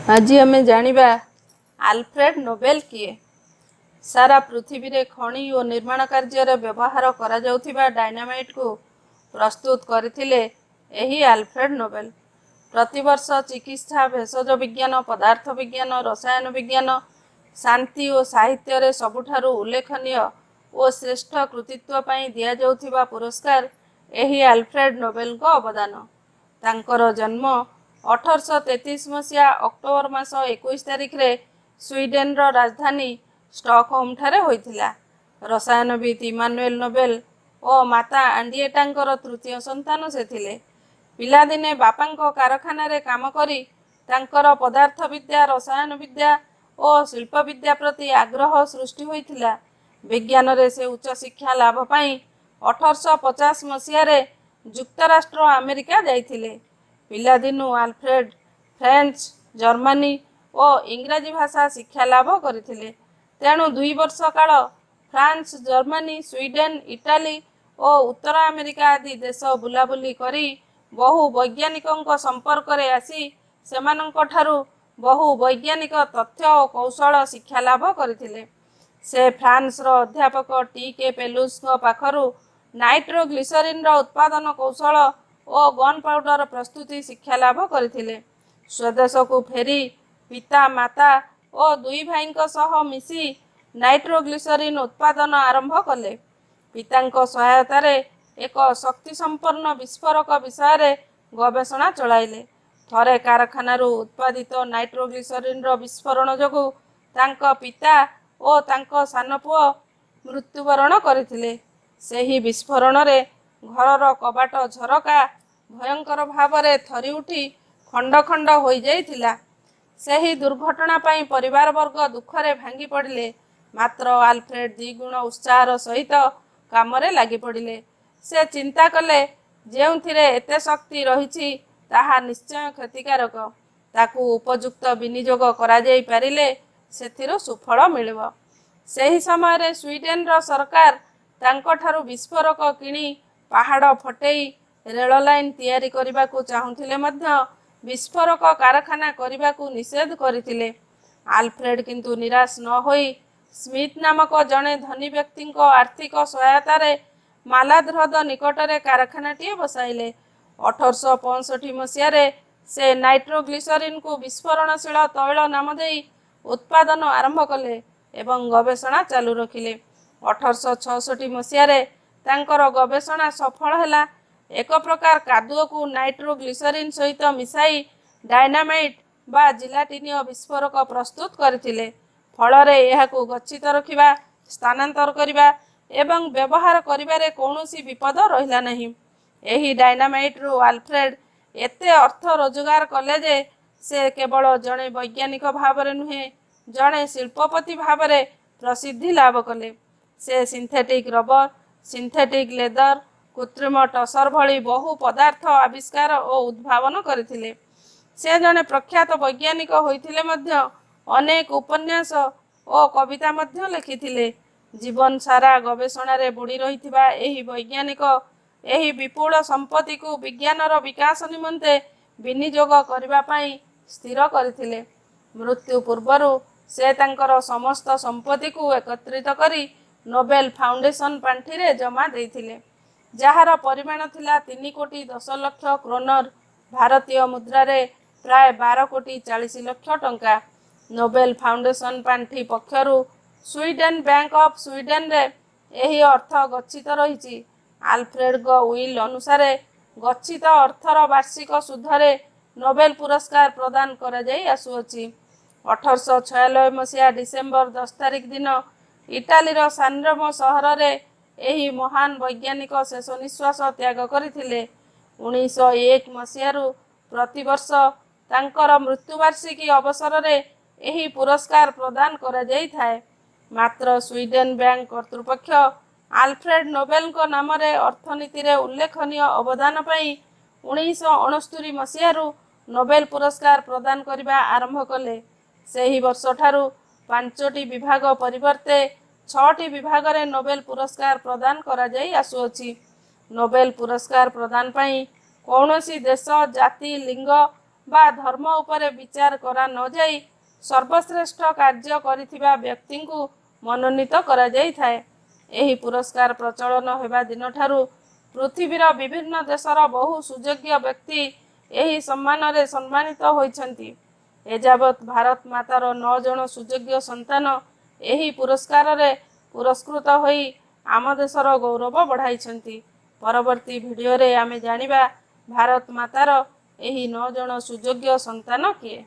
ଆଜି ଆମେ ଜାଣିବା ଆଲଫ୍ରେଡ୍ ନୋବେଲ କିଏ। ସାରା ପୃଥିବୀରେ ଖଣି ଓ ନିର୍ମାଣ କାର୍ଯ୍ୟରେ ବ୍ୟବହାର କରାଯାଉଥିବା ଡାଇନାମାଇଟ୍‌କୁ ପ୍ରସ୍ତୁତ କରିଥିଲେ ଏହି ଆଲଫ୍ରେଡ୍ ନୋବେଲ। ପ୍ରତିବର୍ଷ ଚିକିତ୍ସା, ଭେଷଜ ବିଜ୍ଞାନ, ପଦାର୍ଥ ବିଜ୍ଞାନ, ରସାୟନ ବିଜ୍ଞାନ, ଶାନ୍ତି ଓ ସାହିତ୍ୟରେ ସବୁଠାରୁ ଉଲ୍ଲେଖନୀୟ ଓ ଶ୍ରେଷ୍ଠ କୃତିତ୍ୱ ପାଇଁ ଦିଆଯାଉଥିବା ପୁରସ୍କାର ଏହି ଆଲଫ୍ରେଡ୍ ନୋବେଲଙ୍କ ଅବଦାନ। ତାଙ୍କର ଜନ୍ମ 1833 ମସିହା ଅକ୍ଟୋବର ମାସ 21 ତାରିଖରେ ସ୍ୱିଡେନ୍‌ର ରାଜଧାନୀ ଷ୍ଟକହୋମଠାରେ ହୋଇଥିଲା। ରସାୟନବିତ୍ ଇମାନୁଏଲ୍ ନୋବେଲ ଓ ମାତା ଆଣ୍ଡ୍ରିଏଟାଙ୍କର ତୃତୀୟ ସନ୍ତାନ ସେ ଥିଲେ। ପିଲାଦିନେ ବାପାଙ୍କ କାରଖାନାରେ କାମ କରି ତାଙ୍କର ପଦାର୍ଥ ବିଦ୍ୟା, ରସାୟନ ବିଦ୍ୟା ଓ ଶିଳ୍ପବିଦ୍ୟା ପ୍ରତି ଆଗ୍ରହ ସୃଷ୍ଟି ହୋଇଥିଲା। ବିଜ୍ଞାନରେ ସେ ଉଚ୍ଚଶିକ୍ଷା ଲାଭ ପାଇଁ 1850 ମସିହାରେ ଯୁକ୍ତରାଷ୍ଟ୍ର ଆମେରିକା ଯାଇଥିଲେ। ପିଲାଦିନୁ ଆଲଫ୍ରେଡ୍ ଫ୍ରେଞ୍ଚ, ଜର୍ମାନୀ ଓ ଇଂରାଜୀ ଭାଷା ଶିକ୍ଷା ଲାଭ କରିଥିଲେ। ତେଣୁ 2 ବର୍ଷ କାଳ ଫ୍ରାନ୍ସ, ଜର୍ମାନୀ, ସ୍ୱିଡେନ୍, ଇଟାଲୀ ଓ ଉତ୍ତର ଆମେରିକା ଆଦି ଦେଶ ବୁଲାବୁଲି କରି ବହୁ ବୈଜ୍ଞାନିକଙ୍କ ସମ୍ପର୍କରେ ଆସି ସେମାନଙ୍କଠାରୁ ବହୁ ବୈଜ୍ଞାନିକ ତଥ୍ୟ ଓ କୌଶଳ ଶିକ୍ଷାଲାଭ କରିଥିଲେ। ସେ ଫ୍ରାନ୍ସର ଅଧ୍ୟାପକ ଟି. କେ. ପେଲୁସ୍‌ଙ୍କ ପାଖରୁ ନାଇଟ୍ରୋଗ୍ଲିସରିନ୍‌ର ଉତ୍ପାଦନ କୌଶଳ ଓ ଗନ୍‌ପାଉଡର୍ ପ୍ରସ୍ତୁତି ଶିକ୍ଷାଲାଭ କରିଥିଲେ। ସ୍ୱଦେଶକୁ ଫେରି ପିତା, ମାତା ଓ ଦୁଇ ଭାଇଙ୍କ ସହ ମିଶି ନାଇଟ୍ରୋଗ୍ଲିସରିନ୍ ଉତ୍ପାଦନ ଆରମ୍ଭ କଲେ। ପିତାଙ୍କ ସହାୟତାରେ ଏକ ଶକ୍ତିସମ୍ପନ୍ନ ବିସ୍ଫୋରକ ବିଷୟରେ ଗବେଷଣା ଚଳାଇଲେ। ଥରେ କାରଖାନାରୁ ଉତ୍ପାଦିତ ନାଇଟ୍ରୋଗ୍ଲିସରିନ୍‌ର ବିସ୍ଫୋରଣ ଯୋଗୁଁ ତାଙ୍କ ପିତା ଓ ତାଙ୍କ ସାନ ପୁଅ ମୃତ୍ୟୁବରଣ କରିଥିଲେ। ସେହି ବିସ୍ଫୋରଣରେ ଘରର କବାଟ ଝରକା ଭୟଙ୍କର ଭାବରେ ଥରିଉଠି ଖଣ୍ଡ ଖଣ୍ଡ ହୋଇଯାଇଥିଲା। ସେହି ଦୁର୍ଘଟଣା ପାଇଁ ପରିବାରବର୍ଗ ଦୁଃଖରେ ଭାଙ୍ଗି ପଡ଼ିଲେ। ମାତ୍ର ଆଲଫ୍ରେଡ୍ ଦ୍ୱିଗୁଣ ଉତ୍ସାହର ସହିତ କାମରେ ଲାଗିପଡ଼ିଲେ। ସେ ଚିନ୍ତା କଲେ, ଯେଉଁଥିରେ ଏତେ ଶକ୍ତି ରହିଛି ତାହା ନିଶ୍ଚୟ କ୍ଷତିକାରକ। ତାକୁ ଉପଯୁକ୍ତ ବିନିଯୋଗ କରାଯାଇପାରିଲେ ସେଥିରୁ ସୁଫଳ ମିଳିବ। ସେହି ସମୟରେ ସ୍ୱିଡେନ୍‌ର ସରକାର ତାଙ୍କଠାରୁ ବିସ୍ଫୋରକ କିଣି ପାହାଡ଼ ଫଟେଇ ରେଳଲାଇନ୍ ତିଆରି କରିବାକୁ ଚାହୁଁଥିଲେ ମଧ୍ୟ ବିସ୍ଫୋରକ କାରଖାନା କରିବାକୁ ନିଷେଧ କରିଥିଲେ। ଆଲଫ୍ରେଡ୍ କିନ୍ତୁ ନିରାଶ ନ ହୋଇ ସ୍ମିଥ୍ ନାମକ ଜଣେ ଧନୀ ବ୍ୟକ୍ତିଙ୍କ ଆର୍ଥିକ ସହାୟତାରେ ମାଲାର ହ୍ରଦ ନିକଟରେ କାରଖାନାଟିଏ ବସାଇଲେ। 1865 ମସିହାରେ ସେ ନାଇଟ୍ରୋଗ୍ଲିସରିନ୍‌କୁ ବିସ୍ଫୋରଣଶୀଳ ତୈଳ ନାମ ଦେଇ ଉତ୍ପାଦନ ଆରମ୍ଭ କଲେ ଏବଂ ଗବେଷଣା ଚାଲୁ ରଖିଲେ। 1866 ମସିହାରେ ତାଙ୍କର ଗବେଷଣା ସଫଳ ହେଲା। ଏକ ପ୍ରକାର କାଦୁଅକୁ ନାଇଟ୍ରୋଗ୍ଲିସରିନ୍ ସହିତ ମିଶାଇ ଡାଇନାମାଇଟ୍ ବା ଜିଲାଟିନୀୟ ବିସ୍ଫୋରକ ପ୍ରସ୍ତୁତ କରିଥିଲେ। ଫଳରେ ଏହାକୁ ଗଚ୍ଛିତ ରଖିବା, ସ୍ଥାନାନ୍ତର କରିବା ଏବଂ ବ୍ୟବହାର କରିବାରେ କୌଣସି ବିପଦ ରହିଲା ନାହିଁ। ଏହି ଡାଇନାମାଇଟ୍‌ରୁ ଆଲଫ୍ରେଡ୍ ଏତେ ଅର୍ଥ ରୋଜଗାର କଲେ ଯେ ସେ କେବଳ ଜଣେ ବୈଜ୍ଞାନିକ ଭାବରେ ନୁହେଁ, ଜଣେ ଶିଳ୍ପପତି ଭାବରେ ପ୍ରସିଦ୍ଧି ଲାଭ କଲେ। ସେ ସିନ୍ଥେଟିକ୍ ରବର, ସିନ୍ଥେଟିକ୍ ଲେଦର, କୃତ୍ରିମ ଟସର ଭଳି ବହୁ ପଦାର୍ଥ ଆବିଷ୍କାର ଓ ଉଦ୍ଭାବନ କରିଥିଲେ। ସେ ଜଣେ ପ୍ରଖ୍ୟାତ ବୈଜ୍ଞାନିକ ହୋଇଥିଲେ ମଧ୍ୟ ଅନେକ ଉପନ୍ୟାସ ଓ କବିତା ମଧ୍ୟ ଲେଖିଥିଲେ। ଜୀବନସାରା ଗବେଷଣାରେ ବୁଡ଼ି ରହିଥିବା ଏହି ବୈଜ୍ଞାନିକ ଏହି ବିପୁଳ ସମ୍ପତ୍ତିକୁ ବିଜ୍ଞାନର ବିକାଶ ନିମନ୍ତେ ବିନିଯୋଗ କରିବା ପାଇଁ ସ୍ଥିର କରିଥିଲେ। ମୃତ୍ୟୁ ପୂର୍ବରୁ ସେ ତାଙ୍କର ସମସ୍ତ ସମ୍ପତ୍ତିକୁ ଏକତ୍ରିତ କରି ନୋବେଲ ଫାଉଣ୍ଡେସନ୍ ପାଣ୍ଠିରେ ଜମା ଦେଇଥିଲେ, ଯାହାର ପରିମାଣ ଥିଲା 3 କୋଟି 10 ଲକ୍ଷ କ୍ରୋନର୍, ଭାରତୀୟ ମୁଦ୍ରାରେ ପ୍ରାୟ 12 କୋଟି 40 ଲକ୍ଷ ଟଙ୍କା। ନୋବେଲ ଫାଉଣ୍ଡେସନ୍ ପାଣ୍ଠି ପକ୍ଷରୁ ସ୍ୱିଡେନ୍ ବ୍ୟାଙ୍କ ଅଫ୍ ସ୍ୱିଡେନ୍‌ରେ ଏହି ଅର୍ଥ ଗଚ୍ଛିତ ରହିଛି। ଆଲଫ୍ରେଡ୍‌ଙ୍କ will ଅନୁସାରେ ଗଚ୍ଛିତ ଅର୍ଥର ବାର୍ଷିକ ସୁଧରେ ନୋବେଲ ପୁରସ୍କାର ପ୍ରଦାନ କରାଯାଇ ଆସୁଅଛି। 1896 ମସିହା ଡିସେମ୍ବର 10 ତାରିଖ ଦିନ ଇଟାଲୀର ସାନ୍‌ରେମୋ ସହରରେ ଏହି ମହାନ ବୈଜ୍ଞାନିକ ଶେଷ ନିଃଶ୍ୱାସ ତ୍ୟାଗ କରିଥିଲେ। 1901 ମସିହାରୁ ପ୍ରତିବର୍ଷ ତାଙ୍କର ମୃତ୍ୟୁବାର୍ଷିକୀ ଅବସରରେ ଏହି ପୁରସ୍କାର ପ୍ରଦାନ କରାଯାଇଥାଏ। ମାତ୍ର ସ୍ୱିଡେନ୍ ବ୍ୟାଙ୍କ କର୍ତ୍ତୃପକ୍ଷ ଆଲଫ୍ରେଡ୍ ନୋବେଲଙ୍କ ନାମରେ ଅର୍ଥନୀତିରେ ଉଲ୍ଲେଖନୀୟ ଅବଦାନ ପାଇଁ 1969 ମସିହାରୁ ନୋବେଲ ପୁରସ୍କାର ପ୍ରଦାନ କରିବା ଆରମ୍ଭ କଲେ। ସେହି ବର୍ଷଠାରୁ ପାଞ୍ଚଟି ବିଭାଗ ପରିବର୍ତ୍ତେ ଛଅଟି ବିଭାଗରେ ନୋବେଲ ପୁରସ୍କାର ପ୍ରଦାନ କରାଯାଇ ଆସୁଅଛି। ନୋବେଲ ପୁରସ୍କାର ପ୍ରଦାନ ପାଇଁ କୌଣସି ଦେଶ, ଜାତି, ଲିଙ୍ଗ ବା ଧର୍ମ ଉପରେ ବିଚାର କରା ନଯାଇ ସର୍ବଶ୍ରେଷ୍ଠ କାର୍ଯ୍ୟ କରିଥିବା ବ୍ୟକ୍ତିଙ୍କୁ ମନୋନୀତ କରାଯାଇଥାଏ। ଏହି ପୁରସ୍କାର ପ୍ରଚଳନ ହେବା ଦିନଠାରୁ ପୃଥିବୀର ବିଭିନ୍ନ ଦେଶର ବହୁ ସୁଯୋଗ୍ୟ ବ୍ୟକ୍ତି ଏହି ସମ୍ମାନରେ ସମ୍ମାନିତ ହୋଇଛନ୍ତି। ଏଯାବତ୍ ଭାରତ ମାତାର 9 ଜଣ ସୁଯୋଗ୍ୟ ସନ୍ତାନ ଏହି ପୁରସ୍କାରରେ ପୁରସ୍କୃତ ହୋଇ ଆମ ଦେଶର ଗୌରବ ବଢ଼ାଇଛନ୍ତି। ପରବର୍ତ୍ତୀ ଭିଡ଼ିଓରେ ଆମେ ଜାଣିବା ଭାରତ ମାତାର ଏହି 9 ଜଣ ସୁଯୋଗ୍ୟ ସନ୍ତାନ କିଏ।